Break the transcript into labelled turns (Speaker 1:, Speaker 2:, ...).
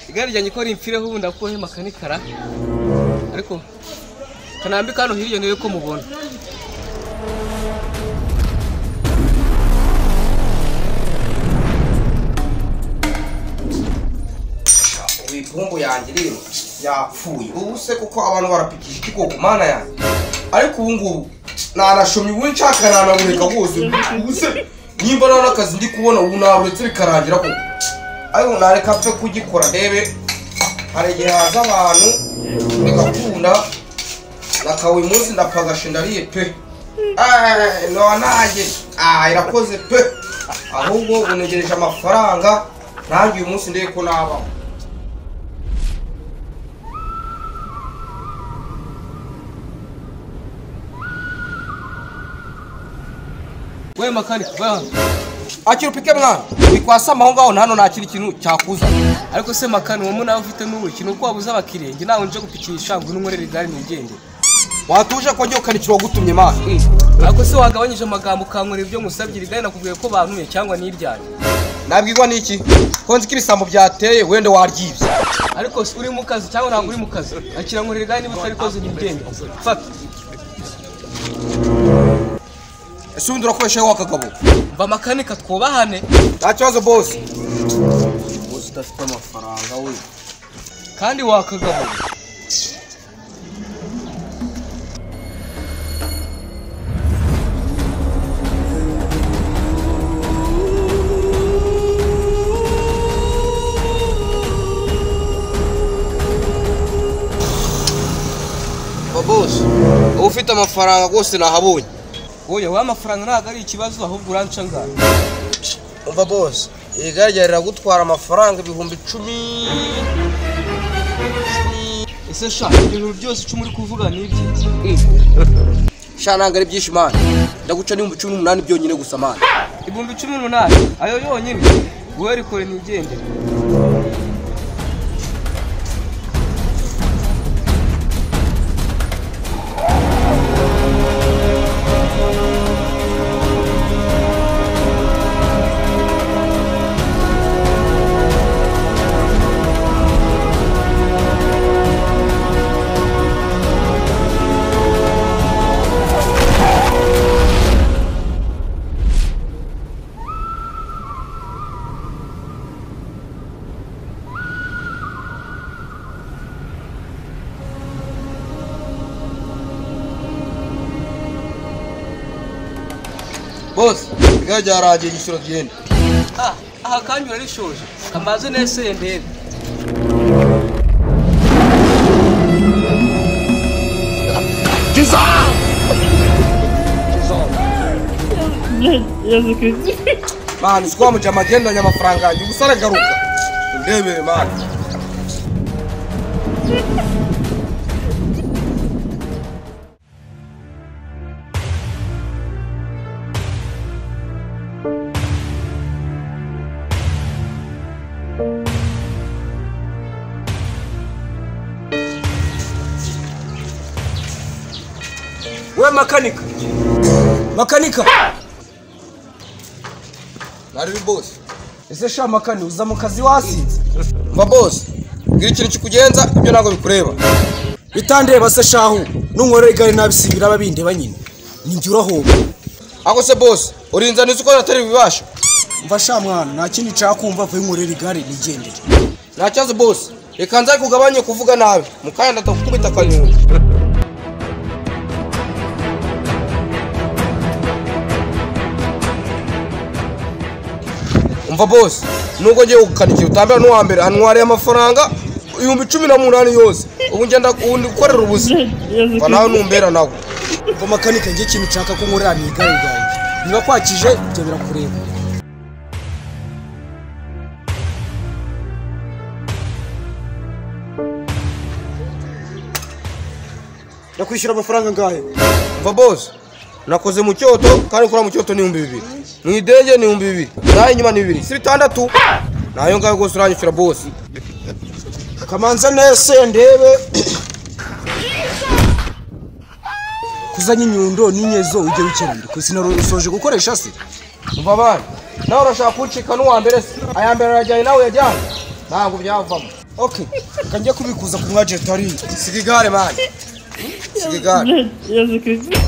Speaker 1: Igare ryanjye ko rimfireho ubu ndakuhe makanikara. Ariko kanambika hano hirya niwe ko mubona.
Speaker 2: Ibumbu yanjye rero yapfuye. Ubu se kuko abantu barapikisha ikikoko mana yanjye. Ariko ubu ngubu nanashomye ubu nshaka nanamureka rwose. Ubu se nimba nta n'akazi ndi kubona ubu naburetse bikarangira koko. Ariko nareka pfe kugikora ndebe hari igihe haza abantu bigakunda nakawe uyu munsi ndapagashe ndariye pe. Nanjye irakoze pe. Ahubwo unegereje amafaranga nanjye uyu munsi ndebe ko nabaho.
Speaker 1: We makanika va
Speaker 2: akira upike mwana wikwasama aho ngaho hano nta kindi kintu cyakuza.
Speaker 1: Ariko se makani uwo nawe ufite n'ubuki nuko wabuze abakiriya nge nawe nje gupikisha ngo unkorere igare nigende.
Speaker 2: Watuje ko ngiye ukanikira wagutumye mana.
Speaker 1: Ariko se wagabanyije amagambo ukankorera ibyo musabye igare nakubwiye ko bantumye cyangwa niryanjye.
Speaker 2: Nabwirwa n'iki ko nzi ko ibisambo byateye wenda waryibye.
Speaker 1: Ariko se uri mu kazi cyangwa ntabwo uri mu kazi? Akira nkorera igare niba utarikoze nigende. Fata.
Speaker 2: Ese ubundi urakoresha wa kagabo?
Speaker 1: Mva makanika twubahane.
Speaker 2: Nta kibazo boss. Boss udafite amafaranga we.
Speaker 1: Kandi wa kagabo.
Speaker 2: Boss, ufite amafaranga rwose nahabonye.
Speaker 1: Oya wa amafaranga ntabwo ari ikibazo ahubwo uranca ngana.
Speaker 2: Umva boss, igare ryawe riragutwara amafaranga 10,000.
Speaker 1: Ese sha ibintu byose icumi uri kuvuga ni ibyi?
Speaker 2: Sha ntabwo ari byinshi man. Ndaguca 18,000 byonyine gusa man.
Speaker 1: 18,000 ayo yonyine? Wowe rikore nigendere.
Speaker 2: Boss, igare ryarangiye igiciro gihenda.
Speaker 1: Aha kandi urarishoje. Kamaze nese ndebe.
Speaker 2: Man, sikuwa mujama agendanye amafaranga yanjye ubusa aragaruka. Ndebere man.
Speaker 1: We makanika. Makanika.
Speaker 2: Nari boss.
Speaker 3: Ese sha makani uza mu kazi wasinze?
Speaker 2: Mva boss, ngira ikintu kikugenza ibyo ntabwo bikureba.
Speaker 3: Bitandeba se shahu, nunkorera igare nabisibira ababindeba nyine. Ninjye urahomba.
Speaker 2: Ako se boss, urinza nizi uko natari bibasha.
Speaker 3: Mva sha mwana, nta kindi nshaka kumva vuye nkorera igare nigendere.
Speaker 2: Nta kibazo boss, reka nza kugabanye kuvuga nabi. Mukanya ndakukubita akanyundo. Umva boss, nubwo ngiye gukanikira utambira n'uwa mbere antwariye amafaranga 18,000 yose. Ubu ngenda ubundi gukorera ubusa. Mva nawe numbera nawe.
Speaker 3: Umva makanika ngiye ikintu nshaka ko nkorera ni igare ryanjye. Niba kwakije ibyo birakureba. Ndakwishyura amafaranga ngahe?
Speaker 2: Umva boss, nakoze mu cyoto kandi kuri mu cyoto ni 2,000. Mu idenge ni 2,000. Nayo inyuma ni 2. Si 6. Nayo ngayo gose uranyishyura boss.
Speaker 3: Kamanza nese ndebe. Kuzanye inyundo n'inyezo ujye wicara ndi kusinaro usoje gukoresha se.
Speaker 2: Umva bana, Nawe urashaka kuncika n'uwa mbere se? Aya mbere arajyanye nawe uyajyanye, ntabwo byavamo.
Speaker 3: Okay, reka njye kubikuza ku mwajenti hariya.
Speaker 2: Siga igare mani, siga igare.
Speaker 4: Yezu Kristo.